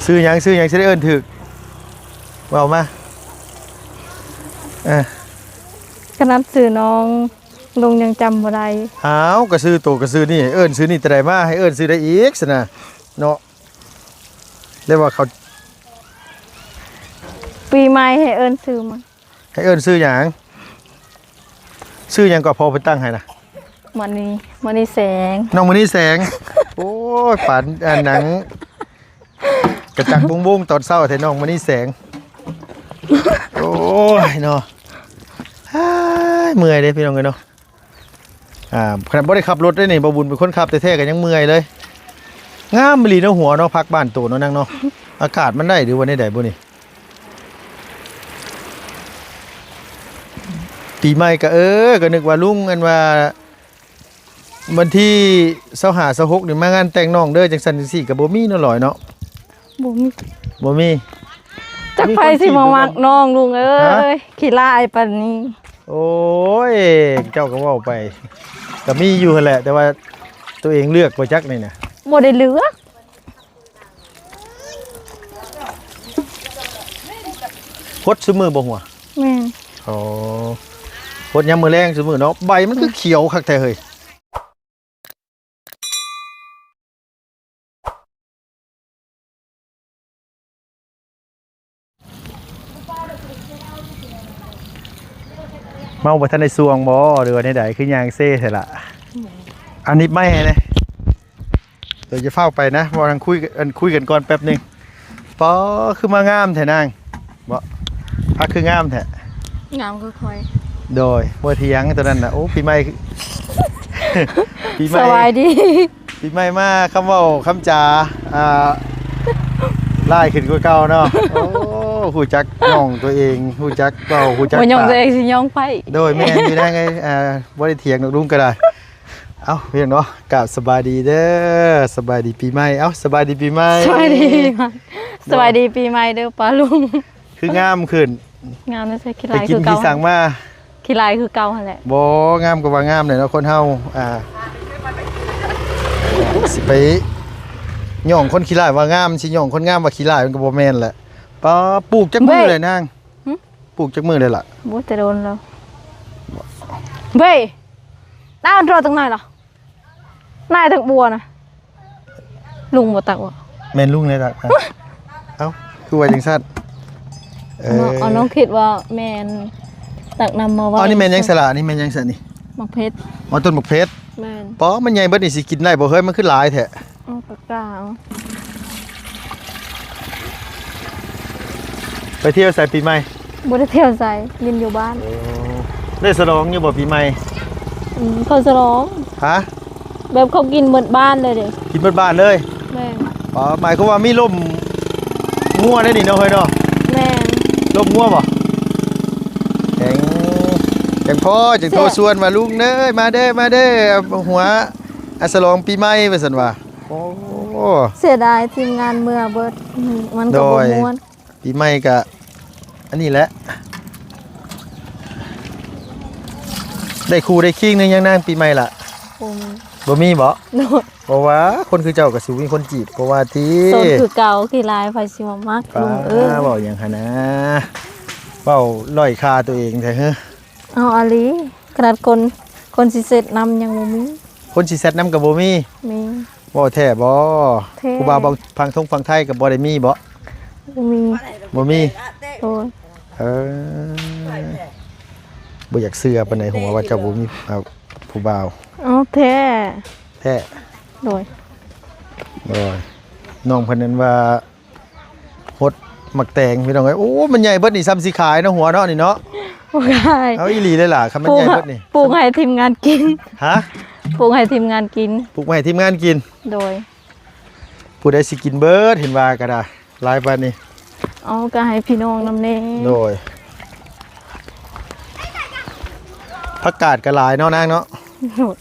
ຊື່ຫຍັງ? ຊື່ຫຍັງ? ຊິໄດ້ເອີ້ນຖືກ ເວົ້າມາ. ເອີ ຂະໜາດຊື່ນ້ອງ ລຸງຍັງຈຳບໍ່ໄດ້. ອ້າວ ກໍຊື່ໂຕກໍຊື່ນີ້ ເອີ້ນຊື່ນີ້ແຕ່ໃດມາ ໃຫ້ເອີ້ນຊື່ໃດອີກຊັ້ນນະເນາະ. ແລ້ວວ່າເຂົາ ປີໃໝ່ໃຫ້ເອີ້ນຊື່ມັນ. ໃຫ້ເອີ້ນຊື່ຫຍັງ? ຊື່ຫຍັງກໍພໍ່ເພິ່ນຕັ້ງໃຫ້ນະ? ມະນີ ມະນີແສງ. ນ້ອງມະນີແສງ. ໂອ້ຍ ປານອັນໜັງ ກະຈັກວົງໆຕອນເຊົ້າແທ້ ນ້ອງມະນີແສງ. ໂອ້ຍເນາະ ເມື່ອຍເດ້ພີ່ນ້ອງເອີຍເນາະ. ອ່າ ຂະໜາດບໍ່ໄດ້ຂັບລົດເດ້ນີ້ ບ່າວບຸນເປັນຄົນຂັບແທ້ໆ ກໍຍັງເມື່ອຍເລີຍ. ງາມອີ່ຫຼີເນາະ ຫົວເນາະ ຜັກບ້ານໂຕເນາະນາງເນາະ. ອາກາດມັນໄດ້ຫຼືວ່າແນວໃດບຸນີ້? ປີໃໝ່ກໍ ເອີ ກໍນຶກວ່າລຸງ ອັນວ່າ ວັນທີຊາວຫ້າ ຊາວຫົກນີ້ມາງານແຕ່ງນ້ອງເດີ ຈັ່ງຊັ້ນຈັ່ງຊີ້ກໍບໍ່ມີເນາະ ຫຼອຍເນາະ. ບໍ່ມີ ບໍ່ມີ. ຈັກໃຜຊິມາມັກນ້ອງລຸງເອີຍ ຂີ້ຮ້າຍປານນີ້. ໂອ້ຍ ເຈົ້າກໍເວົ້າໄປ ກໍມີຢູ່ຫັ້ນແຫຼະ ແຕ່ວ່າຕົວເອງເລືອກບໍ່ຈັກນີ້ນະ. ບໍ່ໄດ້ເລືອກ. ຫົດຊຸມື້ບໍ່ຫົວ? ແມ່ນ. ອໍ ຫົດຍາມມື້ແລງຊຸມື້ເນາະ. ໃບມັນຄືຂຽວຄັກແທ້ເຮີ້ຍ. ເມົາບໍ່ທັນໄດ້ສ່ວງບໍ່ ຫຼືວ່າແນວໃດ? ຄືຍ່າງເຊແທ້ລະ. ອັນນີ້ໄມ້ແນ່ ດຽວຈະຟ້າວໄປນະ ເວົ້າທາງຄຸຍ ອັນ ຄຸຍກັນກ່ອນແປັບໜຶ່ງ. ປໍ ຄືມາງາມແທ້ນາງ ບໍ ຜັກຄືງາມແທ້. ງາມຄືຂ້ອຍ. ໂດຍ ເມື່ອທ່ຽງຕົວນັ້ນນະ. ໂອ້ ປີໃໝ່ ປີໃໝ່ ສະບາຍດີ. ປີໃໝ່ມາ ຄຳເວົ້າຄຳຈາ ອ່າ ຫຼາຍຂຶ້ນກວ່າເກົ່າເນາະ. ໂອ້ ຮູ້ຈັກຍ່ອງຕົວເອງ ຮູ້ຈັກເວົ້າ ຮູ້ຈັກ ບໍ່ຍ່ອງ ປາກ ຕົວເອງຊິຍ່ອງໃຜ? ໂດຍ ແມ່ນຢູ່ນາງເອີຍ. ອ່າ ບໍ່ໄດ້ຖຽງດອກ ລຸງກໍໄດ້. ເອົ້າ ພີ່ນ້ອງເນາະ ກາບສະບາຍດີເດີ ສະບາຍດີປີໃໝ່. ເອົ້າ ສະບາຍດີປີໃໝ່. ສະບາຍດີ ສະບາຍດີປີໃໝ່ເດີປ້າລຸງ. ຄືງາມຂຶ້ນ. ງາມແທ້ ຂີ້ລ້າຍຄືເກົ່າ. ໄປກິນຂີ້ສັງມາ. ຂີ້ລ້າຍຄືເກົ່າຫັ້ນແຫຼະ. ບໍ່ ງາມກໍວ່າງາມແຫຼະເນາະ ຄົນເຮົາ. ອ່າ ຊິໄປຍ້ອງຄົນຂີ້ລ້າຍວ່າງາມ ຊິຍ້ອງຄົນງາມວ່າຂີ້ລ້າຍ ມັນກໍບໍ່ແມ່ນແຫຼະ. ປ້າ ປູກຈັກມື້ແລ້ວນາງ? ຫຶ? ປູກຈັກມື້ແລ້ວລະ? ບໍ່ ແຕ່ດົນແລ້ວ. ເວີຍ ນ້າມັນລໍຕາງໃນລະ? ນາຍຕັກບົວນະ ລຸງບໍ່ຕັກບໍ? ແມ່ນລຸງແຫຼະຕັກ. ເອົ້າ ຄືວ່າຈັ່ງຊັ້ນ? ເອີ ເອົາ ນ້ອງຄິດວ່າແມ່ນຕັກນ້ຳມາໄວ້. ອັນນີ້ແມ່ນຫຍັງສະລະ? ອັນນີ້ແມ່ນຫຍັງສະນີ້? ໝາກເຜັດ. ອໍ ຕົ້ນໝາກເຜັດ. ແມ່ນ. ປໍ ມັນໃຫຍ່ເບິດນີ້ ຊິກິນໄດ້ບໍ່ເຮີ້ຍ? ມັນຄືຫຼາຍແທ້. ເອົາປາກກາເອົາ. ໄປທ່ຽວໃສປີໃໝ່? ບໍ່ໄດ້ທ່ຽວໃສ ຫຼິ້ນຢູ່ບ້ານ. ໂອ້ ໄດ້ສະຫຼອງຢູ່ບໍ່ປີໃໝ່? ອືມ ເຂົາສະຫຼອງ. ຮະ? ແບບເຂົາກິນເບິດບ້ານເລີຍເດ້. ກິນເບິດບ້ານເລີຍ? ແມ່ນ. ອໍ ໝາຍຄວາມວ່າມີລົມງົວໄດ້ນີ້ເນາະເຮີ້ຍເນາະ. ແມ່ນ. ລົມງົວບໍ່? ແຂງ ແຂງພໍຈຶ່ງໂທຊວນວ່າ ລຸງເດີ ມາເດີ ມາເດີ ຫົວ ອາ ສະຫຼອງປີໃໝ່ ວ່າຊັ້ນວ່າ. ໂອ້ ເສຍດາຍທີມງານເມືອເບິດ ມັນກໍບໍ່ມ່ວນ. ໂດຍ ປີໃໝ່ກະອັນນີ້ແຫຼະ ໄດ້ຄູ່ໄດ້ຄີງ ຍັງນາງປີໃໝ່ລະ? ບໍ່ມີ ບໍ່ມີບໍ? ໂດຍ ເພາະວ່າຄົນຄືເຈົ້າກະຊິມີຄົນຈີບ ເພາະວ່າຕິ ໂສດຄືເກົ່າ ຂີ້ລາຍ ໃຜຊິມາມັກ ລຸງເອີຍ. ເວົ້າຫຍັງຫັ້ນນະ ເວົ້າດ້ອຍຄ່າໂຕເອງແທ້ເຮີ. ເອົາອີ່ຫຼີ ຂະໜາດຄົນ ຄົນຊິເຊັດນຳຍັງບໍ່ມີ. ຄົນຊິແຊັດນຳກໍບໍ່ມີ. ມີ. ເວົ້າແທ້ບໍ? ແທ້. ຜູ້ບ່າວຝັ່ງ ຝັ່ງທົງຝັ່ງໄທກໍບໍ່ໄດ້ມີບໍ? ບໍ່ມີ. ບໍ່ມີ. ໂດຍ. ເອີ ບໍ່ຢາກເຊື່ອປານໃດ ຫົວວ່າເຈົ້າບໍ່ມີ ເອົາ ຜູ້ບ່າວ. ເອົາແທ້. ແທ້. ໂດຍ. ໂດຍ. ນ້ອງເພິ່ນນັ້ນວ່າ ຫົດໝາກແຕງພີ່ນ້ອງເອີຍ. ໂອ້ ມັນໃຫຍ່ເບິດນີ້ ຊ່ຳຊິຂາຍເນາະ ຫົວເນາະນີ້ເນາະ. ບໍ່ຂາຍ. ເອົາອີ່ຫຼີເລີຍລະ ຄັນມັນໃຫຍ່ເບິດນີ້ ປູກໃຫ້ທີມງານກິນ. ຮະ? ປູກໃຫ້ທີມງານກິນ. ປູກໃຫ້ທີມງານກິນ. ໂດຍ. ຜູ້ໃດຊິກິນເບິດ ເຫັນວ່າກໍໄດ້ ຫຼາຍປານນີ້. ເອົາ ກໍໃຫ້ພີ່ນ້ອງນຳແດ່. ໂດຍ. ຜັກກາດກໍຫຼາຍເນາະນາງເນາະ. ໂດຍ.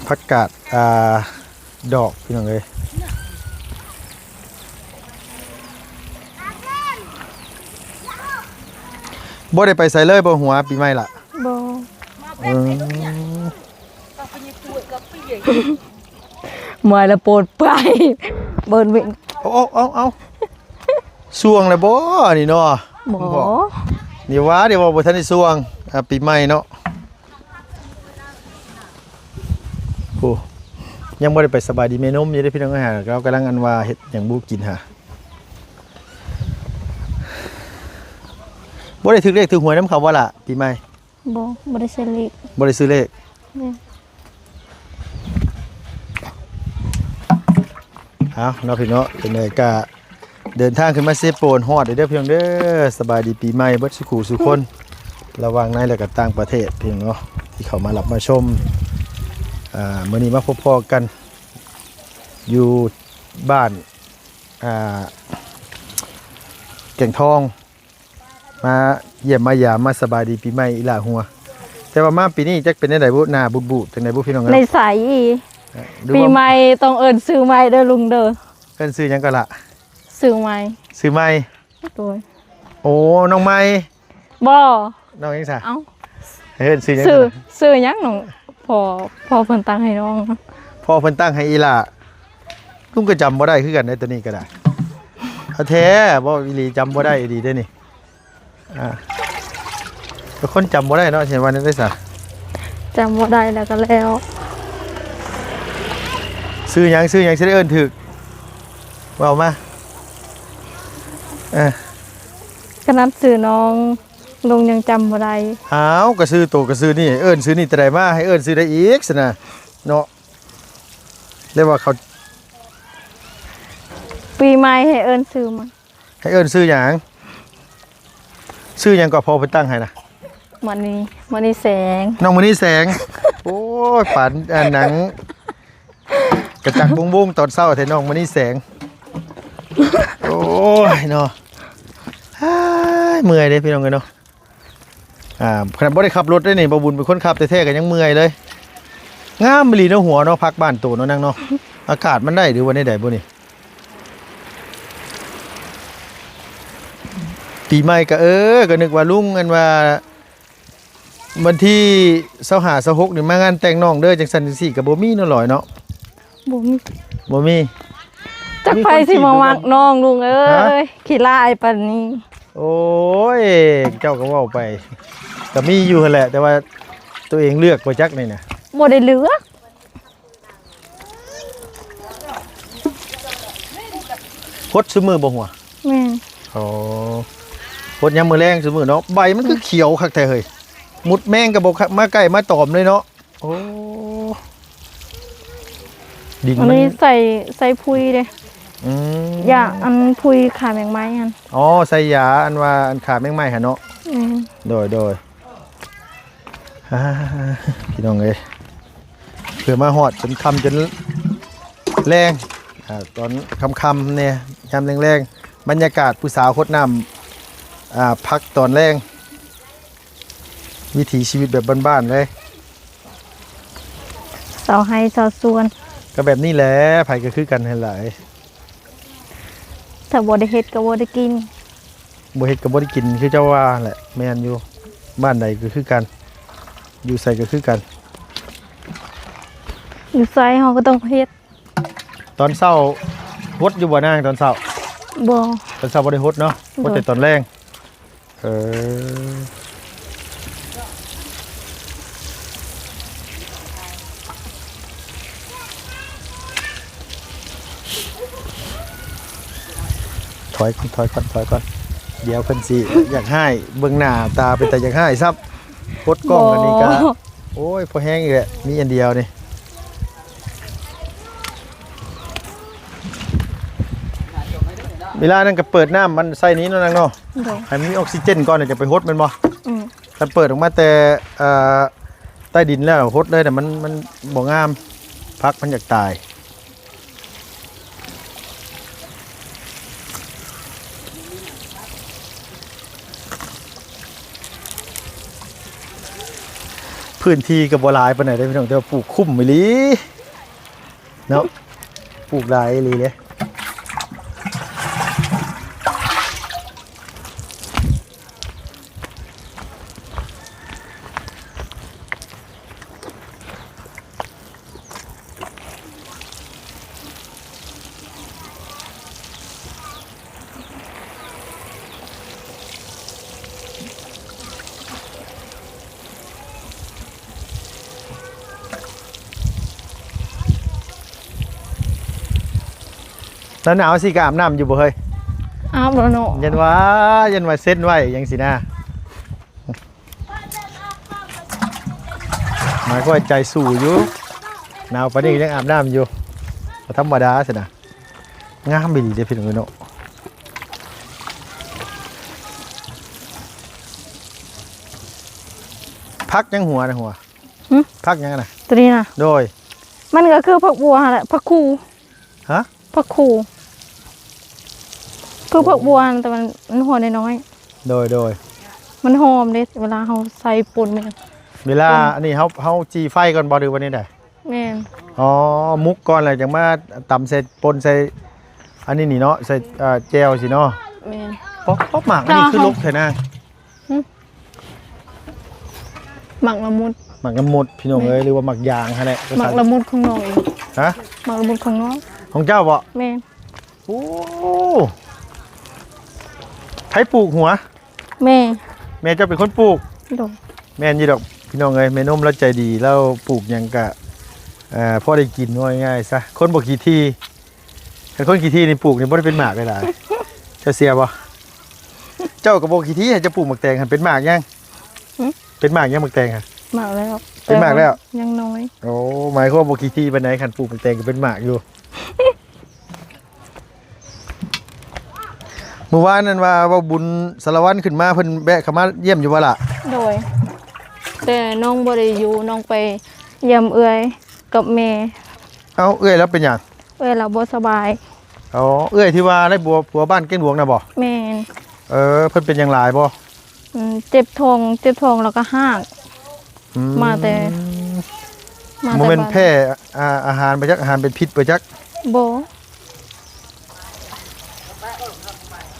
ຜັກກາດ ອ່າ ດອກ ພີ່ນ້ອງເອີຍ. ບໍ່ໄດ້ໄປໃສເລີຍບໍ່ ຫົວປີໃໝ່ລະ? ບໍ່. ເອີ ເມື່ອຍລະໂປດໄປ ເບິ່ງເວັນ. ເອົາ ເອົາ ເອົາ ຊ່ວງແລ້ວບໍ່ນີ້ເນາະ? ບໍ່ ບໍ່ ນີ້ວ່າ ດຽວວ່າບໍ່ທັນໄດ້ຊ່ວງ ອ່າ ປີໃໝ່ເນາະ. ໂອ້ ຍັງບໍ່ໄດ້ໄປສະບາຍດີແມ່ນົມຢູ່ເດ້ພີ່ນ້ອງເອີຍ ເຮົາກຳລັງອັນວ່າເຮັດຫຍັງບຸກິນຫາ. ບໍ່ໄດ້ຖືກເລກຖືກຫວຍນຳເຂົາບໍ່ລະ ປີໃໝ່? ບໍ່ ບໍ່ໄດ້ຊື້ເລກ ບໍ່ໄດ້ຊື້ເລກ. ແມ່ນ. ເອົາເນາະພີ່ເນາະ ຈັ່ງໃດກະເດີນທາງຂຶ້ນມາເຊໂປນຮອດເດີພີ່ນ້ອງເດີ. ສະບາຍດີປີໃໝ່ເບິດສູ່ຄູ່ສູ່ຄົນ ລະຫວ່າງໃນ ແລະ ກະຕ່າງປະເທດພີ່ນ້ອງເນາະ ທີ່ເຂົ້າມາຮັບມາຊົມ. ອ່າ ມື້ນີ້ມາພົບພໍ້ກັນຢູ່ບ້ານ ອ່າ ແກ່ງທອງ ມາຢ້ຽມມາຢາມ ມາສະບາຍດີປີໃໝ່ອີ່ຫຼ້າຫົວ. ແຕ່ວ່າມາປີນີ້ຈັກເປັນແນວໃດບຸ ໜ້າບູດໆ ຈັ່ງໃດບຸພີ່ນ້ອງເອີຍ. ໃນໃສ ອ່າ ປີໃໝ່ຕ້ອງເອີ້ນຊື່ໃໝ່ເດີລຸງເດີ. ເອີ້ນຊື່ຫຍັງກໍລະ? ຊື່ໃໝ່ ຊື່ໃໝ່. ໂດຍ. ໂອ້ ນ້ອງໃໝ່. ບໍ່ ນ້ອງຫຍັງຊະ? ເອົ້າ ໃຫ້ເອີ້ນຊື່ຫຍັງ? ຊື່ ຊື່ຫຍັງນ້ອງ? ພໍ່ ພໍ່ເພິ່ນຕັ້ງໃຫ້ນ້ອງ. ພໍ່ເພິ່ນຕັ້ງໃຫ້ອີ່ຫຼ້າ. ລຸງກໍຈຳບໍ່ໄດ້ຄືກັນເດ້ ໂຕນີ້ກໍໄດ້. ເອົາແທ້ ເວົ້າອີ່ຫຼີ ຈຳບໍ່ໄດ້ອີ່ຫຼີເດ້ນີ້. ອ່າ ແຕ່ຄົນຈຳບໍ່ໄດ້ເນາະ ຊິວ່າແນວໃດຊະ? ຈຳບໍ່ໄດ້ແລ້ວກໍແລ້ວ. ຊື່ຫຍັງ? ຊື່ຫຍັງ? ຊິໄດ້ເອີ້ນຖືກ ເວົ້າມາ. ເອີ ຂະໜາດຊື່ນ້ອງ ລຸງຍັງຈຳບໍ່ໄດ້. ອ້າວ ກໍຊື່ໂຕກໍຊື່ນີ້ ເອີ້ນຊື່ນີ້ແຕ່ໃດມາ ໃຫ້ເອີ້ນຊື່ໃດອີກຊັ້ນນະເນາະ. ແລ້ວວ່າເຂົາ ປີໃໝ່ໃຫ້ເອີ້ນຊື່ໃໝ່. ໃຫ້ເອີ້ນຊື່ຫຍັງ? ຊື່ຫຍັງກໍພໍ່ເພິ່ນຕັ້ງໃຫ້ນະ? ມະນີ ມະນີແສງ. ນ້ອງມະນີແສງ. ໂອ້ຍ ປານອັນໜັງກະຈັກວົງໆ ຕອນເຊົ້າແທ້ ນ້ອງມະນີແສງ. ໂອ້ຍເນາະ ເມື່ອຍເດ້ພີ່ນ້ອງເອີຍເນາະ. ອ່າ ຂະໜາດບໍ່ໄດ້ຂັບລົດເດ້ນີ້ ບ່າວບຸນເປັນຄົນຂັບແທ້ໆ ກໍຍັງເມື່ອຍເລີຍ. ງາມອີ່ຫຼີເນາະ ຫົວເນາະ ຜັກບ້ານໂຕເນາະນາງເນາະ. ອາກາດມັນໄດ້ ຫຼືວ່າແນວໃດບຸນີ້? ປີໃໝ່ກໍ ເອີ ກໍນຶກວ່າລຸງ ອັນວ່າ ວັນທີຊາວຫ້າ ຊາວຫົກນີ້ມາງານແຕ່ງນ້ອງເດີ ຈັ່ງຊັ້ນຈັ່ງຊີ້ ກໍບໍ່ມີເນາະ ຫຼອຍເນາະ. ບໍ່ມີ ບໍ່ມີ. ຈັກໃຜຊິມາມັກນ້ອງລຸງເອີຍ ຂີ້ລ້າຍປານນີ້. ໂອ້ຍ ເຈົ້າກໍເວົ້າໄປ ກໍມີຢູ່ຫັ້ນແຫຼະ ແຕ່ວ່າຕົວເອງເລືອກບໍ່ຈັກນີ້ນະ. ບໍ່ໄດ້ເລືອກ. ຫົດຊຸມື້ບໍ່ຫົວ? ແມ່ນ. ອໍ ຫົດຍາມມື້ແລງຊຸມື້ເນາະ. ໃບມັນຄືຂຽວຄັກແທ້ເຮີ້ຍ. ມຸດແມງກໍບໍ່ມາໃກ້ມາຕອມເລີຍເນາະ. ໂອ້ ດິນ ອັນນີ້ມັນໃສ່ ໃສ່ປຸ໋ຍເດ້. ອືມ ຢາອັນປຸ໋ຍຂ້າແມງໄມ້ຫັ້ນ. ອໍ ໃສ່ຢາອັນວ່າອັນຂ້າແມງໄມ້ຫັ້ນເນາະ. ອືມ ໂດຍ ໂດຍ. ອ່າ ພີ່ນ້ອງເອີຍ ເພື່ອມາຮອດຈົນຄ່ຳຈົນແລງ ອ່າ ຕອນຄ່ຳໆແດ່ ຍາມແລງໆ ບັນຍາກາດຜູ້ສາວຫົດນ້ຳ ອ່າ ຜັກຕອນແລງ. ວິຖີຊີວິດແບບບ້ານໆເລີຍ ຊາວໄຮ່ຊາວສວນ. ກໍແບບນີ້ແຫຼະ ໃຜກໍຄືກັນຫັ້ນລະ. ຖ້າບໍ່ໄດ້ເຮັດກໍບໍ່ໄດ້ກິນ. ບໍ່ເຮັດກໍບໍ່ໄດ້ກິນ ຄືເຈົ້າວ່າແຫຼະ. ແມ່ນຢູ່ ບ້ານໃດກໍຄືກັນ ຢູ່ໃສກໍຄືກັນ. ຢູ່ໃສເຮົາກໍຕ້ອງເຮັດ. ຕອນເຊົ້າຫົດຢູ່ບໍ່ນາງ ຕອນເຊົ້າ? ບໍ່ ຕອນເຊົ້າບໍ່ໄດ້ຫົດເນາະ. ຫົດແຕ່ຕອນແລງ. ເອີ ຖອຍກ່ອນ ຖອຍກ່ອນ ຖອຍກ່ອນ. ດຽວເພິ່ນຊິຢາກຮ້າຍ ເບິ່ງໜ້າຕາເປັນຕາຢາກຮ້າຍຊ້ຳ. ປົດກ້ອງອັນນີ້ກະ ບໍ່ ໂອ້ຍ ພໍແຮງອີກແຫຼະ ມີອັນດຽວນີ້. ເວລານັ້ນກໍເປີດນ້ຳມັນໃສ່ນີ້ເນາະນາງເນາະ. ໂດຍ. ໃຫ້ມັນມີອອກຊີເຈນກ່ອນ ແລ້ວຈັ່ງໄປຫົດແມ່ນບໍ່? ອືມ. ຄັນເປີດອອກມາແຕ່ ເອີ ໃຕ້ດິນແລ້ວຫົດເລີຍນະ ມັນ ມັນບໍ່ງາມ ຜັກມັນຢາກຕາຍ. ພື້ນທີ່ກໍບໍ່ຫຼາຍປານໃດເດ້ພີ່ນ້ອງ ແຕ່ວ່າປູກຄຸ້ມອີ່ຫຼີເນາະ ປູກຫຼາຍອີ່ຫຼີເດ້. ໜາວໆ ຊິກະອາບນ້ຳຢູ່ບໍ່ເຮີ້ຍ? ອາບແລ້ວເນາະ. ຢ້ານວ່າ ຢ້ານວ່າເຊັນໄວ້ຫຍັງຊີ້ນະ. ໝາຍຄວາມວ່າໃຈສູ້ຢູ່ ໜາວປານນີ້ກໍຍັງອາບນ້ຳຢູ່ ບໍ່ທຳມະດາຊັ້ນນະ. ງາມອີ່ຫຼີເດ້ພີ່ນ້ອງເອີຍເນາະ. ຜັກຫຍັງຫົວນະ ຫົວ? ຫຶ? ຜັກຫຍັງນະ? ໂຕນີ້ນະ? ໂດຍ. ມັນກໍຄືຜັກບົວຫັ້ນແຫຼະ ຜັກຄູ. ຮະ? ຜັກຄູ ຄືຜັກບົວຫັ້ນ ແຕ່ມັນ ມັນຫົວນ້ອຍໆ. ໂດຍ ໂດຍ. ມັນຫອມເດ້ ເວລາເຮົາໃສ່ປົນແມ່ນ. ເວລາ ອັນນີ້ເຮົາ ເຮົາຈີ່ໄຟກ່ອນບໍ່ ຫຼືວ່າແນວໃດ? ແມ່ນ. ອໍ ໝົກກ່ອນ ແລ້ວຈັ່ງມາຕຳໃສ່ ປົນໃສ່ ອັນນີ້ນີ້ເນາະ ໃສ່ ເອີ ແຈ່ວຊີ້ເນາະ. ແມ່ນ. ປອກ ປອກ ໝາກອັນນີ້ຄືລົກແທ້ນາງ. ຫຶ? ໝາກລະມຸດ. ໝາກລະມຸດ ພີ່ນ້ອງເອີຍ ແມ່ນ ຫຼືວ່າໝາກຢາງຫັ້ນແຫຼະ. ໝາກລະມຸດຂອງນ້ອງເອງ. ຮະ? ໝາກລະມຸດຂອງນ້ອງ. ຂອງເຈົ້າບໍ? ແມ່ນ. ໂອ້ ໃຜປູກຫົວ? ແມ່. ແມ່ເຈົ້າເປັນຄົນປູກ? ໂດຍ. ແມ່ນຢູ່ດອກ ພີ່ນ້ອງເອີຍ ແມ່ນົມລາວໃຈດີ ລາວປູກຫຍັງກະ ເອີ ພໍໄດ້ກິນ ເວົ້າງ່າຍໆຊະ ຄົນບໍ່ຂີ້ຖີ່. ຄັນຄົນຂີ້ຖີ່ນີ້ປູກນີ້ບໍ່ໄດ້ເປັນໝາກຫຼາຍໆ. ເຈົ້າເຊື່ອບໍ່? ເຈົ້າກໍບໍ່ຂີ້ຖີ່ ໃຫ້ເຈົ້າປູກໝາກແຕງຫັ້ນ ເປັນໝາກຍັງ? ຫຶ? ເປັນໝາກຍັງໝາກແຕງຫັ້ນ? ໝາກແລ້ວ. ເປັນໝາກແລ້ວ? ຍັງນ້ອຍ. ໂອ້ ໝາຍຄວາມບໍ່ຂີ້ຖີ່ປານໃດ ຄັນປູກໝາກແຕງກໍເປັນໝາກຢູ່. ມື້ວານນັ້ນວ່າເວົ້າບຸນສາລະວັນຂຶ້ນມາ ເພິ່ນແວະເຂົ້າມາຢ້ຽມຢູ່ບໍ່ລະ? ໂດຍ ແຕ່ນ້ອງບໍ່ໄດ້ຢູ່ ນ້ອງໄປຢ້ຽມເອື້ອຍກັບແມ່. ເອົ້າ ເອື້ອຍລາວເປັນຫຍັງ? ເອື້ອຍລາວບໍ່ສະບາຍ. ອໍ ເອື້ອຍທີ່ວ່າໄດ້ຜົວ ຜົວບ້ານແກ້ງຫຼວງນະບໍ? ແມ່ນ. ເອີ ເພິ່ນເປັນຫຍັງຫຼາຍບໍ? ອືມ ເຈັບທ້ອງ ເຈັບທ້ອງແລ້ວກໍຮາກ. ອືມ ມາແຕ່ ມາແຕ່ ບໍ່ແມ່ນແພ້ ອາ ອາຫານບໍ່ຈັກ ອາຫານເປັນພິດບໍ່ຈັກ? ບໍ່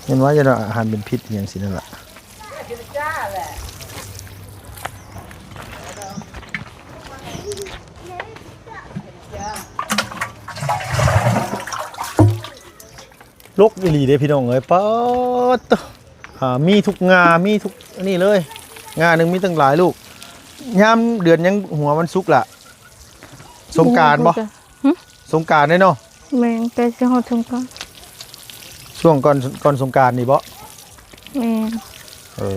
ແມ່ນວ່າຢ່າເນາະ ອາຫານເປັນພິດອີ່ຫຍັງຊີ້ນັ້ນລະ. ລົກອີ່ຫຼີເດ້ພີ່ນ້ອງເອີຍ ປາດໂທ້ ອ່າ ມີທຸກງ່າ ມີທຸກອັນນີ້ເລີຍ ງ່າໜຶ່ງມີຕັ້ງຫຼາຍລູກ. ຍາມເດືອນຫຍັງຫົວມັນສຸກລະ? ສົງການບໍ່? ບໍ່ຮູ້ຄືກັນ. ຫຶ? ສົງການເດ້ເນາະ. ແມ່ນ ໃກ້ຊິຮອດສົງການ. ຊ່ວງກ່ອນ ກ່ອນສົງການນີ້ບໍ? ແມ່ນ. ເອີ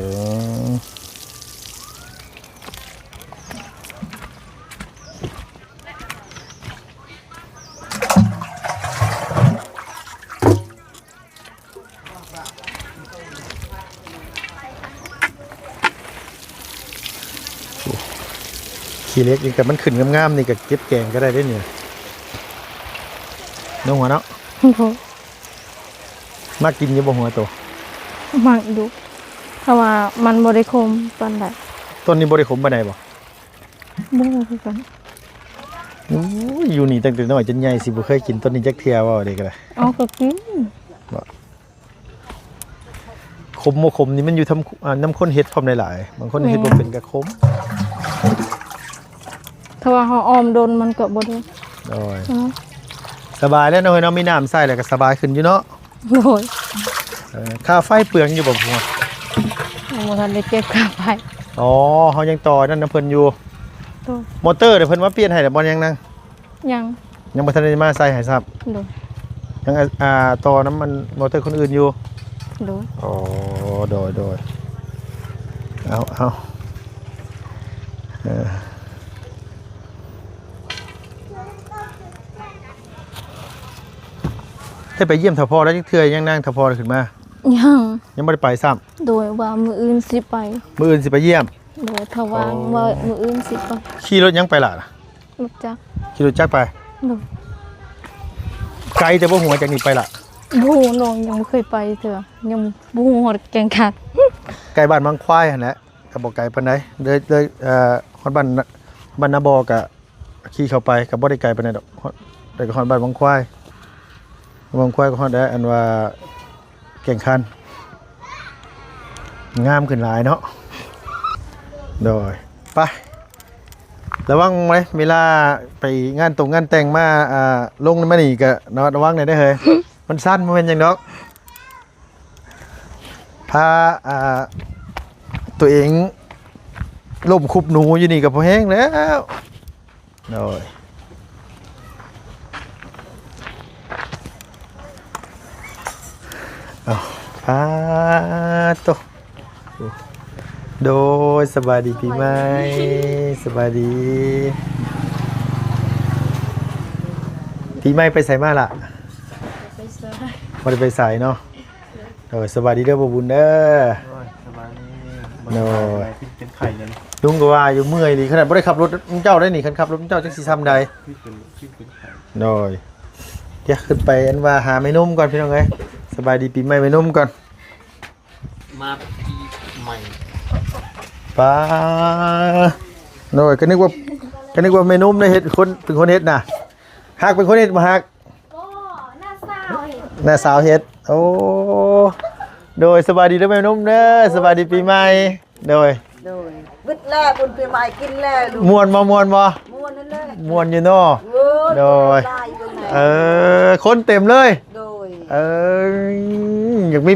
ຂີ້ເຫຼັກນີ້ກໍມັນຂຶ້ນງາມໆ ນີ້ກໍເກັບແກງກໍໄດ້ເດ້ນີ້ ນ້ອງຫົວເນາະ. ໂດ. ມັກກິນຢູ່ບໍ່ຫົວໂຕ? ມັກຢູ່ ເພາະວ່າມັນບໍ່ໄດ້ຂົມປານໃດ. ຕົ້ນນີ້ບໍ່ໄດ້ຂົມປານໃດບໍ? ບໍ່ຮູ້ຄືກັນ. ໂອ້ຍ ຢູ່ນີ້ຕັ້ງແຕ່ນ້ອຍຈົນໃຫຍ່ ຊິບໍ່ເຄີຍກິນຕົ້ນນີ້ຈັກເທື່ອ ເວົ້າເດ້ກໍໄດ້. ເອົາ ກໍກິນ. ບໍ່ ຂົມບໍ່ຂົມນີ້ມັນຢູ່ທຳ ອ່າ ນຳຄົນເຮັດພ້ອມຫຼາຍໆ ບາງຄົນເຮັດ ແມ່ນ ບໍ່ເປັນກໍຂົມ. ຖ້າວ່າເຮົາອ້ອມດົນມັນກໍບໍ່ໄດ້. ໂດຍ. ອືມ ສະບາຍແລ້ວເນາະ ເຮົາມີນ້ຳໃຊ້ແລ້ວກໍສະບາຍຂຶ້ນຢູ່ເນາະ. ໂດຍ. ເອີ ຄ່າໄຟເປືອງຢູ່ບໍ່? ຍັງບໍ່ທັນໄດ້ເກັບຄ່າໄຟ. ອໍ ເຮົາຍັງຕໍ່ນັ້ນນຳເພິ່ນຢູ່. ໂດຍ. ມໍເຕີເພິ່ນມາປ່ຽນໃຫ້ແລ້ວບໍ່? ຍັງນາງ ຍັງ ຍັງບໍ່ທັນໄດ້ມາໃສ່ໃຫ້ຊ້ຳ. ໂດຍ. ຍັງ ອ່າ ຕໍ່ນຳອັນມໍເຕີຄົນອື່ນຢູ່. ໂດຍ. ອໍ ໂດຍ ໂດຍ. ເອົາ ເອົາ ເອີ ໄດ້ໄປຢ້ຽມເຖົ້າພໍ່ແລ້ວຈັກເທື່ອຍັງນາງ? ເຖົ້າພໍ່ຂຶ້ນມາ? ຍັງ. ຍັງບໍ່ໄດ້ໄປຊ້ຳ. ໂດຍ ວ່າມື້ອື່ນຊິໄປ. ມື້ອື່ນຊິໄປຢ້ຽມ. ໂດຍ ຖ້າວ່າງ ອໍ ວ່າມື້ອື່ນຊິໄປ. ຂີ່ລົດຫຍັງໄປລະ? ລົດຈັກ. ຂີ່ລົດຈັກໄປ? ໂດຍ. ໄກແຕ່ບໍ່? ຫົວຈາກນີ້ໄປລະ ບໍ່ຮູ້ ນ້ອງຍັງບໍ່ເຄີຍໄປເທື່ອ ຍັງບໍ່ຮູ້ຮອດແກ່ງຂັນ. ໄກບ້ານວັງຄວາຍຫັ້ນແຫຼະ ກໍບໍ່ໄກປານໃດ ເລີຍ ເລີຍ ເອີ ຮອດບ້ານ ບ້ານນາບໍ່ ກໍຂີ່ເຂົ້າໄປ ກໍບໍ່ໄດ້ໄກປານໃດດອກ ຮອດ ແຕ່ກໍຮອດບ້ານວັງຄວາຍ ວັງຄວາຍກໍຮອດໄດ້ ອັນວ່າ ແກ່ງຂັນ ງາມຂຶ້ນຫຼາຍເນາະ. ໂດຍ. ໄປ ລະວັງໄວ້ ເວລາໄປງານຕົງງານແຕ່ງມາ ອ່າ ລົງມານີ້ກະລະວັງແດ່ເດີເຮີ້ຍ. ມັນສັ່ນ ບໍ່ແມ່ນຫຍັງດອກ ພາ ອ່າ ຕົວເອງລົ້ມຄຸບໜູຢູ່ນີ້ກະພໍແຮງແລ້ວ. ໂດຍ. ອ້າວ ປາໂຕ ໂດຍ ສະບາຍດີປີໃໝ່ ສະບາຍດີ. ປີໃໝ່ໄປໃສມາລະ? ໄປໃສ? ບໍ່ໄດ້ໄປໃສເນາະ. ໂດຍ ສະບາຍດີເດີ ບໍ່ບຸນເດີ. ໂດຍ ສະບາຍດີ. ໂດຍ ເປັນໄຂ້ເລີຍ. ລຸງກໍວ່າຢູ່ເມື່ອຍອີ່ຫຼີ ຂະໜາດບໍ່ໄດ້ຂັບລົດນຳເຈົ້າໄດ໋ນີ້ ຄັນຂັບລົດນຳເຈົ້າຈັກຊິຊ່ຳໃດ. ໂດຍ ດຽວຂຶ້ນໄປອັນວ່າຫາແມ່ນົມກ່ອນພີ່ນ້ອງເອີຍ. ສະບາຍດີປີໃໝ່ແມ່ນົມກ່ອນ. ມາປີໃໝ່ ປ້າ ໂດຍ ກໍນຶກວ່າ ກໍນຶກວ່າແມ່ນົມໄດ້ເຮັດ ຄົນ ເປັນຄົນເຮັດນະ. ຮັກເປັນຄົນເຮັດບໍ່ຮັກ? ບໍ່ ນ້າສາວເຮັດ ນ້າສາວເຮັດ. ໂອ້ ໂດຍ ສະບາຍດີເດີແມ່ນົມເດີ ສະບາຍດີປີໃໝ່. ໂດຍ ໂດຍ ເບິດແລ້ວບຸນປີໃໝ່ກິນແລ້ວລູກ. ມ່ວນບໍ່ ມ່ວນບໍ່? ມ່ວນນັ້ນແຫຼະ ມ່ວນຢູ່ເນາະ. ໂດຍ ເອີ ຄົນເຕັມເລີຍ. ໂດຍ ເອີ ຢາກມີ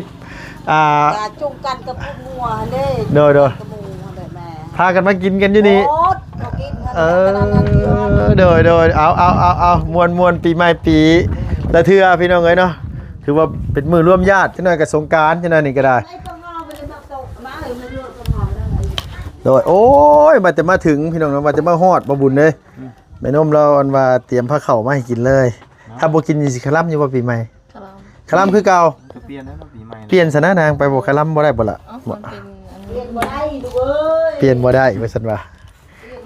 ອ່າ ກະຈຸງກັນກັບພວກງົວຫັ້ນເດ້. ໂດຍ ໂດຍ ກັບໝູ່ຫັ້ນແຫຼະແມ່ ພາກັນມາກິນກັນຢູ່ນີ້. ເອີ ໂດຍ ໂດຍ ເອົາ ເອົາ ເອົາ ເອົາ ມ່ວນ ມ່ວນ ປີໃໝ່ປີລະເທື່ອພີ່ນ້ອງເອີຍເນາະ. ຖືວ່າເປັນມື້ລວມຍາດ ຈັກໜ້ອຍກໍສົງການ ຈັກໜ້ອຍນີ້ກໍໄດ້. ໂດຍ ໂອ້ຍ ວ່າແຕ່ມາເຖິງພີ່ນ້ອງເນາະ ວ່າແຕ່ມາຮອດ ບໍ່ບຸນເດ້. ອືມ ແມ່ນົມລາວອັນວ່າຕຽມພາເຂົ້າມາໃຫ້ກິນເລີຍ. ເນາະ ຖ້າບໍ່ກິນນີ້ຊິຄະລຳຢູ່ບໍ່ປີໃໝ່? ຄະລຳ ຄະລຳຄືເກົ່າ. ກໍປ່ຽນແລ້ວເນາະ ປີໃໝ່ ປ່ຽນຊະນະນາງ ໄປບໍ່ຄະລຳບໍ່ໄດ້ບໍ່ລະ? ເອົ້າ ມັນເປັນອັນ ປ່ຽນບໍ່ໄດ້ລູກເອີຍ ປ່ຽນບໍ່ໄດ້ວ່າຊັ້ນວ່າ.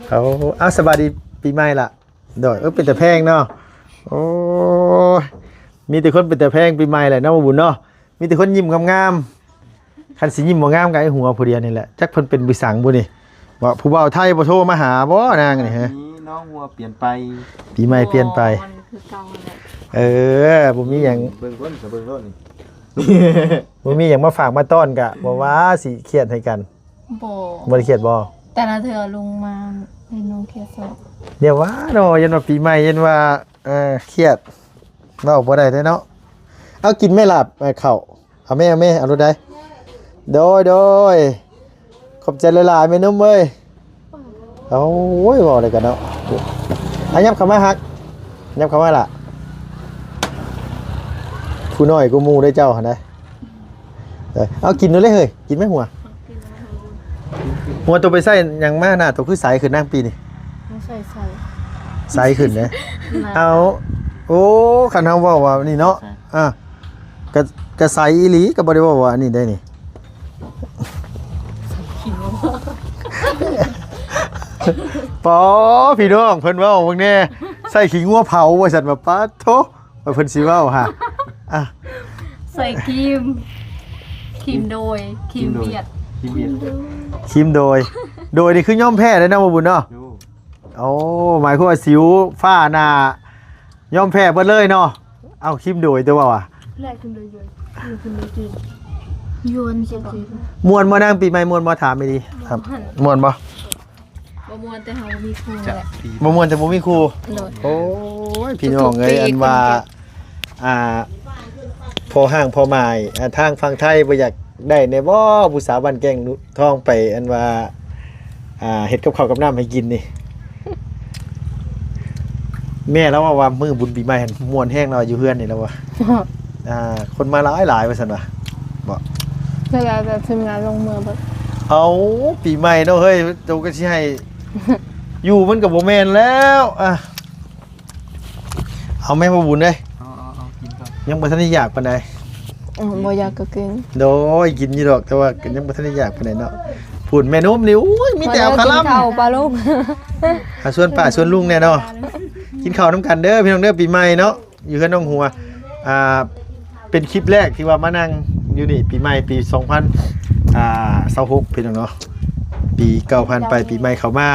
ເອົາ ເອົາ ສະບາຍດີປີໃໝ່ລະ. ໂດຍ ເອີ ເປັນຕາແພງເນາະ. ໂອ້ຍ ມີແຕ່ຄົນເປັນຕາແພງປີໃໝ່ແຫຼະເນາະ ບໍ່ບຸນເນາະ. ມີແຕ່ຄົນຍິ້ມງາມໆ. ຄັນຊິຍິ້ມບໍ່ງາມກໍໄອ້ຫົວຜູ້ດຽວນີ້ແຫຼະ ຈັກເພິ່ນເປັນວິສັງບຸນີ້. ວ່າຜູ້ບ່າວໄທບໍ່ໂທມາຫາບໍ່ນາງນີ້? ຮະ ນີ້ນ້ອງຫົວປ່ຽນໄປ ປີໃໝ່ປ່ຽນໄປ. ບໍ່ ມັນຄືເກົ່າຫັ້ນແຫຼະ. ເອີ ບໍ່ມີຫຍັງ ເບິ່ງກ່ອນ ເບິ່ງໂລດນີ້ ບໍ່ມີຫຍັງມາຝາກມາຕ້ອນກະບໍ່ວ່າຊິຄຽດໃຫ້ກັນ. ບໍ່ ບໍ່ໄດ້ຄຽດບໍ່? ແຕ່ລະເທື່ອລົງມາເຫັນນ້ອງຄຽດຊະ. ຢ່າວ່າເນາະ ຢ້ານວ່າປີໃໝ່ ຢ້ານວ່າ ເອີ ຄຽດ ເວົ້າບໍ່ໄດ້ເດ້ເນາະ. ເອົາ ກິນແມ່ລາບ ເຂົ້າ ເອົາແມ່ ເອົາແມ່ ເອົາໂລດໃດ. ໂດຍ ໂດຍ ຂອບໃຈຫຼາຍໆ ແມ່ນົມເອີຍ. ໂອ້ຍ ເວົ້າໄດ້ກັນເນາະ. ອາ ຫຍັບເຂົ້າມາຮັກ ຫຍັບເຂົ້າມາລະ. ຜູ້ນ້ອຍກວ່າໝູ່ເດ້ເຈົ້າຫັ້ນນະ. ເອີ ເອົາ ກິນໂລດເລີຍເຮີ້ຍ ກິນໄໝຫົວ. ຫົວໂຕໄປໃຊ້ຫຍັງມາ ໜ້າໂຕຄືໃສຂຶ້ນນາງປີນີ້? ບໍ່ໃສ່ ໃສ ໃສຂຶ້ນເດ້. ເອົາ ໂອ້ ຄັນເຮົາເວົ້າວ່ານີ້ເນາະ ອ່າ ກະ ກະໃສອີ່ຫຼີ ກະບໍ່ໄດ້ເວົ້າວ່າອັນນີ້ໄດ໋ນີ້. ປາ ພີ່ນ້ອງ ເພິ່ນເວົ້າເບິ່ງແດ່ ໃສ່ຂີ້ງົວເຜົາວ່າຊັ້ນວ່າ. ປາໂທ ວ່າເພິ່ນຊິເວົ້າຫາ ອ່ະ ໃສ່ຄຣີມ ຄຣີມໂດຍ ຄຣີມວຽດ ຄຣີມໂດຍ ຄຣີມໂດຍ ໂດຍນີ້ຄືຍອມແພ້ເດ້ເນາະ ບໍ່ບຸນເນາະ. ໂອ້ ໝາຍຄວາມວ່າສິວ ຝ້າໜ້າ ຍອມແພ້ເບິດເລີຍເນາະ. ເອົາ ຄຣີມໂດຍຕົວະວ່າ ແລະ ຄຣີມໂດຍ ຍວນ ຍວນ ຍວນຊິບອກ. ມ່ວນບໍ່ນາງ ປີໃໝ່ມ່ວນບໍ່? ຖາມອີ່ຫຼີ ມ່ວນບໍ່? ບໍ່ມ່ວນແຕ່ເຮົາບໍ່ມີຄູ່ແຫຼະ. ບໍ່ມ່ວນແຕ່ບໍ່ມີຄູ່. ໂດຍ ໂອ້ຍ ພີ່ນ້ອງເອີຍ ອັນວ່າ ອ່າ ພໍ່ຮ້າງພໍ່ໝ້າຍ ອ່າ ທາງຝັ່ງໄທບໍ່ຢາກໄດ້ແດ່ບໍ່ ຜູ້ສາວບ້ານແກ້ງທອງໄປ ອັນວ່າ ອ່າ ເຮັດກັບເຂົ້າກັບນ້ຳໃຫ້ກິນນີ້? ແມ່ລາວເວົ້າວ່າມື້ບຸນປີໃໝ່ຫັ້ນມ່ວນແຮງ ລາວຢູ່ເຮືອນນີ້ລາວວ່າ ອ່າ ຄົນມາຫຼາຍໆ ວ່າຊັ້ນວ່າ. ບໍ່ ແຕ່ລາວແບບທີມງານລົງເມືອເບິດ. ເອົາ ປີໃໝ່ເນາະເຮີ້ຍ ໂຕກໍຊິໃຫ້ຢູ່ມັນກໍບໍ່ແມ່ນແລ້ວ. ອ່າ ເອົາແມ່ ບໍ່ບຸນເດ້. ເອົາ ເອົາ ເອົາ ກິນກ່ອນ ຍັງບໍ່ທັນໄດ້ຢາກປານໃດ. ອືມ ບໍ່ຢາກກໍກິນ. ໂດຍ ກິນຢູ່ດອກ ແຕ່ວ່າກໍຍັງບໍ່ທັນໄດ້ຢາກປານໃດເນາະ. ພຸ້ນແມ່ນົມນີ້ ໂອ້ຍ ມີແຕ່ເອົາຄາລຳ ມາເດີ ກິນເຂົ້າປາລຸງ ຫາຊວນປ້າຊວນລຸງແດ່ເນາະ. ກິນເຂົ້ານຳກັນເດີພີ່ນ້ອງເດີ ປີໃໝ່ເນາະ ຢູ່ເຮືອນນ້ອງຫົວ. ອ່າ ເປັນຄລິບແລກທີ່ວ່າມານັ່ງຢູ່ນີ້ ປີໃໝ່ປີສອງພັນ ອ່າ ຊາວຫົກ ພີ່ນ້ອງເນາະ. ປີເກົ່າຜ່ານໄປ ປີໃໝ່ເຂົ້າມາ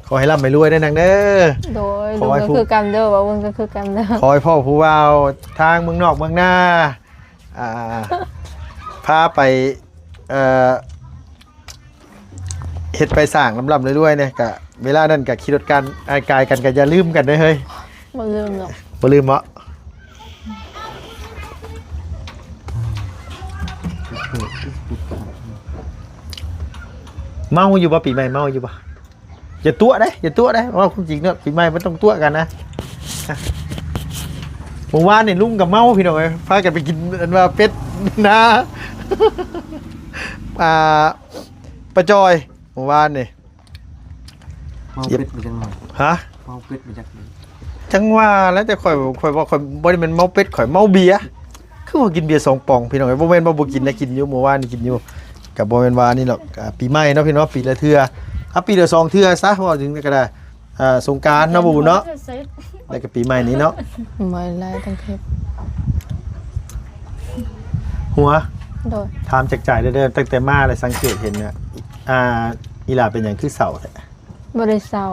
ຂໍໃຫ້ລ່ຳໃຫ້ລວຍເດີນາງເດີ. ໂດຍ ລຸງກໍຄືກັນເດີ ບ່າວບຸນກໍຄືກັນເດີ. ຂໍໃຫ້ພໍ້ຜູ້ບ່າວທາງເມືອງນອກເມືອງນາ ອ່າ ພາໄປ ເອີ ເຮັດໄປສ້າງລ່ຳໆລວຍໆແດ່. ກະເວລານັ້ນກະຂີ່ລົດກັນ ອ້າຍກາຍກັນ ກະຢ່າລືມກັນເດີເຮີ້ຍ. ບໍ່ລືມດອກ. ບໍ່ລືມເນາະ. ເມົາຢູ່ບໍ່? ປີໃໝ່ເມົາຢູ່ບໍ່? ຢ່າຕົວະເດ້ ຢ່າຕົວະເດ້ ເວົ້າຄວາມຈິງເນາະ. ປີໃໝ່ມັນຕ້ອງຕົວະກັນນະ. ມື້ວານນີ້ລຸງກໍເມົາ ພີ່ນ້ອງເອີຍ ພາກັນໄປກິນອັນວ່າເປັດ ນາ ອ່າ ປາຈອຍ ເມື່ອວານນີ້ ເມົາເປັດມາຈັກໜ່ອຍ ຮະ? ເມົາເປັດມາຈັກໜ່ອຍ ຈັ່ງວ່າແຫຼະ ແຕ່ຂ້ອຍ ຂ້ອຍວ່າຂ້ອຍບໍ່ໄດ້ແມ່ນເມົາເປັດ ຂ້ອຍເມົາເບຍ. ຄືວ່າກິນເບຍສອງປ໋ອງ ພີ່ນ້ອງເອີຍ. ບໍ່ແມ່ນວ່າບໍ່ກິນນະ ກິນຢູ່ ເມື່ອວານນີ້ກິນຢູ່. ກະບໍ່ແມ່ນວ່ານີ້ດອກ ອ່າ ປີໃໝ່ເນາະພີ່ນ້ອງ ປີລະເທື່ອ ອ່າ ປີລະສອງເທື່ອຊະ ເວົ້າເຖິງກະໄດ້ ອ່າ ສົງການເນາະ ບໍ່ບຸນເນາະ ແລ້ວກະປີໃໝ່ນີ້ເນາະ. ບໍ່ຫຼາຍ ຕ້ອງເກັບ ຫົວ ໂດຍ ຖາມຈາກໃຈເດີ້ ຕັ້ງແຕ່ມາແລ້ວສັງເກດເຫັນນະ ອ່າ ອີ່ຫຼ້າເປັນຫຍັງຄືເສົ້າແທ້? ບໍ່ໄດ້ເສົ້າ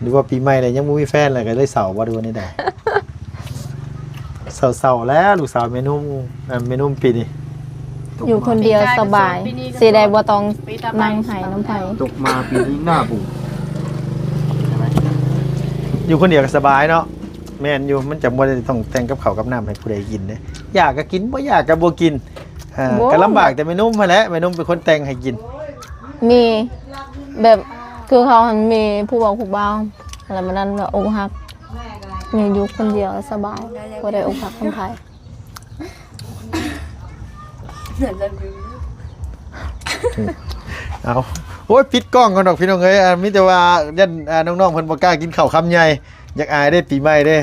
ຫຼືວ່າປີໃໝ່ແລ້ວຍັງບໍ່ມີແຟນ ແລ້ວກະເລີຍເສົ້າບໍ່ ຫຼືວ່າແນວໃດ? ເສົ້າໆ ແລ້ວລູກສາວແມ່ນຸ່ມ ແມ່ນຸ່ມປີນີ້ ຢູ່ຄົນດຽວສະບາຍ ຊິໄດ້ບໍ່ຕ້ອງນັ່ງໄຫ້ນຳໃຜ. ຕົກມາປີນີ້ໜ້າບູດ ຢູ່ຄົນດຽວກະສະບາຍເນາະ. ແມ່ນຢູ່ ມັນຈັ່ງບໍ່ໄດ້ຕ້ອງແຕ່ງກັບເຂົ້າກັບນ້ຳໃຫ້ຜູ້ໃດກິນເດ້ ຢາກກະກິນ ບໍ່ຢາກກະບໍ່ກິນ. ອ່າ ກະລຳບາກແຕ່ແມ່ນຸ່ມຫັ້ນແຫຼະ ແມ່ນຸ່ມເປັນຄົນແຕ່ງໃຫ້ກິນ. ມີແບບ ຄືເຮົາຫັ້ນມີຜູ້ເວົ້າຜູ້ບ່າວ ແລ້ວມື້ນັ້ນວ່າອົກຫັກ ມີຢູ່ຄົນດຽວສະບາຍ ບໍ່ໄດ້ອົກຫັກນຳໃຜ. ເອົາ ໂອ້ຍ ປິດກ້ອງກ່ອນດອກພີ່ນ້ອງເອີຍ. ອ່າ ມີແຕ່ວ່າຢ້ານ ອ່າ ນ້ອງໆ ເພິ່ນບໍ່ກ້າກິນເຂົ້າຄຳໃຫຍ່ ຢາກອາຍເດ້ ປີໃໝ່ເດ້.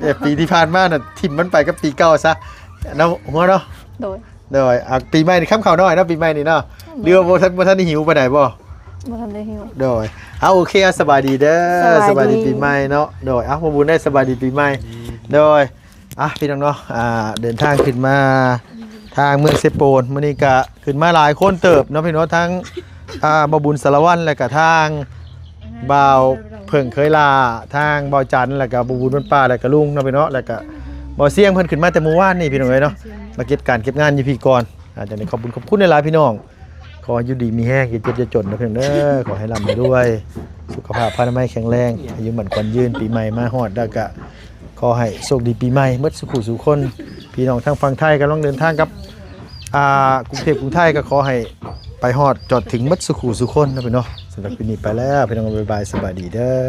ເອີ ປີທີ່ຜ່ານມານະ ຖິ້ມມັນໄປກັບປີເກົ່າຊະເນາະ ຫົວເນາະ. ໂດຍ ໂດຍ ອ່າ ປີໃໝ່ນີ້ຄຳເຂົ້າໜ້ອຍເນາະ ປີໃໝ່ນີ້ເນາະ. ຫຼືວ່າບໍ່ທັນ ບໍ່ທັນໄດ້ຫິວປານໃດບໍ່? ບໍ່ທັນໄດ້ຫິວ. ໂດຍ ເອົາ ໂອເຄ ເອົາ ສະບາຍດີເດີ ສະບາຍດີ ສະບາຍດີປີໃໝ່ເນາະ. ໂດຍ ເອົາ ບໍ່ບຸນໄດ້ ສະບາຍດີປີໃໝ່. ໂດຍ ອ່ະ ພີ່ນ້ອງເນາະ ອ່າ ເດີນທາງຂຶ້ນມາທາງເມືອງເຊໂປນ ມື້ນີ້ກະຂຶ້ນມາຫຼາຍຄົນເຕີບເນາະ ພີ່ນ້ອງ ທັງ ອ່າ ບ່າວບຸນສາລະວັນ ແລ້ວກະທາງ ບ່າວເຜິ້ງເຂີຍຫຼ້າ ທາງບ່າວຈັນ ແລ້ວກະບໍ່ບຸນບ້ານປ່າ ແລ້ວກະລຸງເນາະ ພີ່ນ້ອງເນາະ ແລ້ວກະບ່າວຊຽງ ເພິ່ນຂຶ້ນມາແຕ່ມື້ວານນີ້ ພີ່ນ້ອງເອີຍເນາະ ມາເກັບການເກັບງານຢູ່ພີ້ກ່ອນ. ອ່າ ຈັ່ງໃດຂອບບຸນຂອບຄຸນຫຼາຍໆ ພີ່ນ້ອງ ຂໍໃຫ້ຢູ່ດີມີແຮງ ຢ່າເຈັບຢ່າຈົນເດີພີ່ນ້ອງເດີ ຂໍໃຫ້ລ່ຳໃຫ້ລວຍ ສຸຂະພາບພະນາໄມແຂງແຮງ ອາຍຸໝັ້ນຂວັນຍືນ ປີໃໝ່ມາຮອດແລ້ວກະ ຂໍໃຫ້ໂຊກດີປີໃໝ່ເໝິດສູ່ຄູ່ສູ່ຄົນ. ພີ່ນ້ອງທາງຝັ່ງໄທກຳລັງເດີນທາງກັບ ອ່າ ກຸງເທບກຸງໄທ ກະຂໍໃຫ້ໄປຮອດຈອດເຖິງເໝິດສູ່ຄູ່ສູ່ຄົນເນາະ ພີ່ນ້ອງ. ສຳລັບຄລິບນີ້ໄປແລ້ວ ພີ່ນ້ອງ ບາຍບາຍ ສະບາຍດີເດີ.